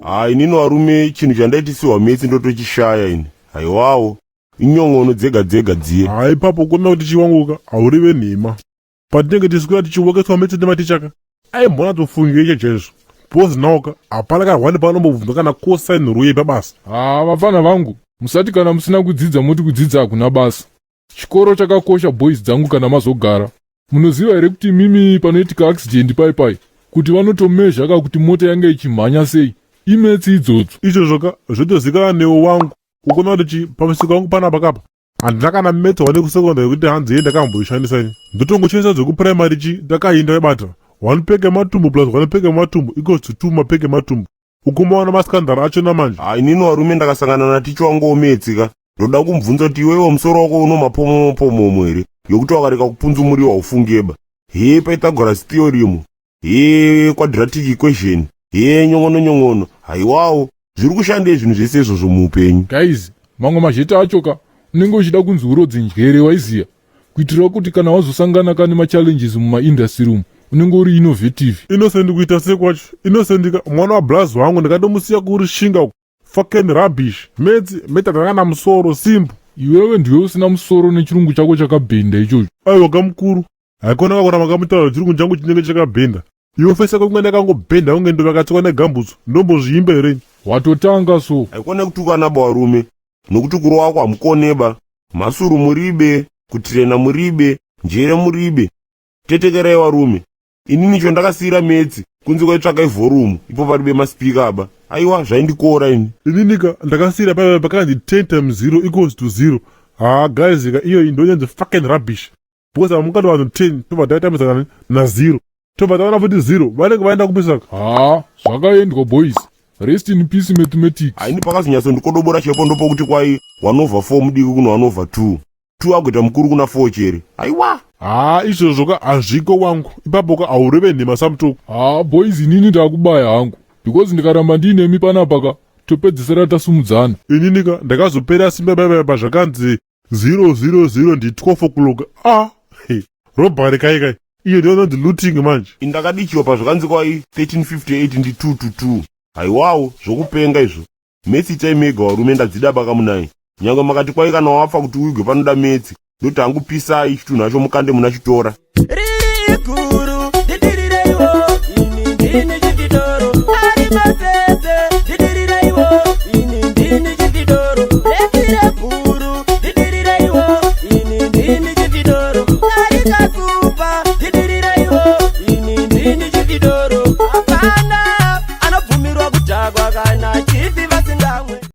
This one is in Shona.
Ha, inini varume, chinhu chandaitisiwa maths ndotochishaya ini. Haiwawo, inyongono dzega dzega dziye. Hai, ipapo kuona kuti chiwanguka haurive nhema. Patinenge tiswera tichiwokeswa maths nematichaka, aimbonatsofungira chaizvo, because nauka hapana karwani panombobvunza kana cosine rule pabasa. Haa, vafana vangu, musati kana musina kudzidza muti kudzidza hakuna basa. Chikoro chakakosha, boys dzangu. Kana mazogara, munoziva here kuti mimi panoitika accident pai pai kuti vanotomezha ka kuti mota yanga ichimhanya sei? Imaths idzodzo. Izvozvoka zvotozikanwa newe wangu. Ukuona kuti chi pamusika wangu panapa kapa handina kana maths wane kusekondari yekuti hanzi ye ndakamboishandisa ini. Ndotongoshandisa dzekupuraimari. Chi ndakainda webata one peke matumbu plus one peke matumbu equals to two mapeke matumbu. Ukumaona maskandara achona manje. Ha, inini varume, ndakasangana naticha wangu wemaths ka, ndoda kumubvunza kuti iwewe musoro wako uno mapomomopomomo here, yokuti wakareka kupunzumuriwa ufungeba he Pythagoras theorem, he quadratic equation, he nyongono nyongono. Haiwawo, zviri kushandei zvinhu zvese izvozvo muupenyu? Guys, mamwe mazheta acho ka, unenge uchida kunzi urodze njere, waiziya, kuitira kuti kana wazosangana ka nemachallenges mumaindustry umu, unenge uri innovative. Innocent kuita sekwacho innocent ka, mwana wablazi wangu ndikatomusiya kurishinga uko. Fucking rubbish, maths meta musoro simple. Iwewe ndiwe usina musoro nechirungu chako chakabhenda ichocho. Aiwa kamukuru, haikona kakona makamutaura chirungu changu chinenge chakabhenda. Iwe face yako kunge ndakangobhenda kunge ndo vakatsikwa negambutso. Ndombozviimba here? Watotanga so. Haikona kutukana ba varume, nokuti kurova wako hamukoneba. Mhasuru muribe, kutirena muribe, njere muribe. Tetekerai varume, inini cho ndakasiyira maths kunze kwaitsvakai volume ipo paribe masipika aba. Aiwa, zvaindikora ini. Ininika ndakasiyira paipa pakanzi 10 times 0 equals to 0. Ha guys ka, iyo ndonyanzi fucking rubbish, because hamungati vanhu 10 tobva taitambisa na0, tobva taona futi 0, vanenge vaenda kupisaka. Haa, zvakaendwa boys. Rest in peace, mathematics. Haini, pakazonyatso-ndikodobora chepo ndopokuti kwai 1 over 4 mudiki kuno 1 over 2, 2 agoita mukuru kuna 4 chere. Aiwa. Haa, izvozvo ka hazviko wangu. Ipapo ka haureve nhema samutoko. Haa boys, inini ndakubaya hangu, because ndikaramba ndiinemi panapa ka, topedzisira tasumudzana. Ininika ndakazopera simba paipa zvakanzi 000 ndi 12 o'clock. Ah, robbery kai kai, iyo ndinonzi looting manje. Indakadichiwa pazvakanzi kwai 1358 ndi 2 to 2. Haiwawo, zvokupenga izvo. Maths itai mega varume, ndadzida bakamunai. Nyange makati kwai kana wafa kuti uigwe panoda maths, ndoti hangu pisai chitunhu acho mukande muna chitora. Riri guru, ndidirireiwo, ini ndini chidhidoro. Ari masese, ndidirireiwo, ini ndini chidhidoro. Rekire bhuru, ndidirireiwo, ini ndini chidhidoro. Ari kasupa, ndidirireiwo, ini ndini chidhidoro. Hapana anobvumirwa kudhakwa kana chifi.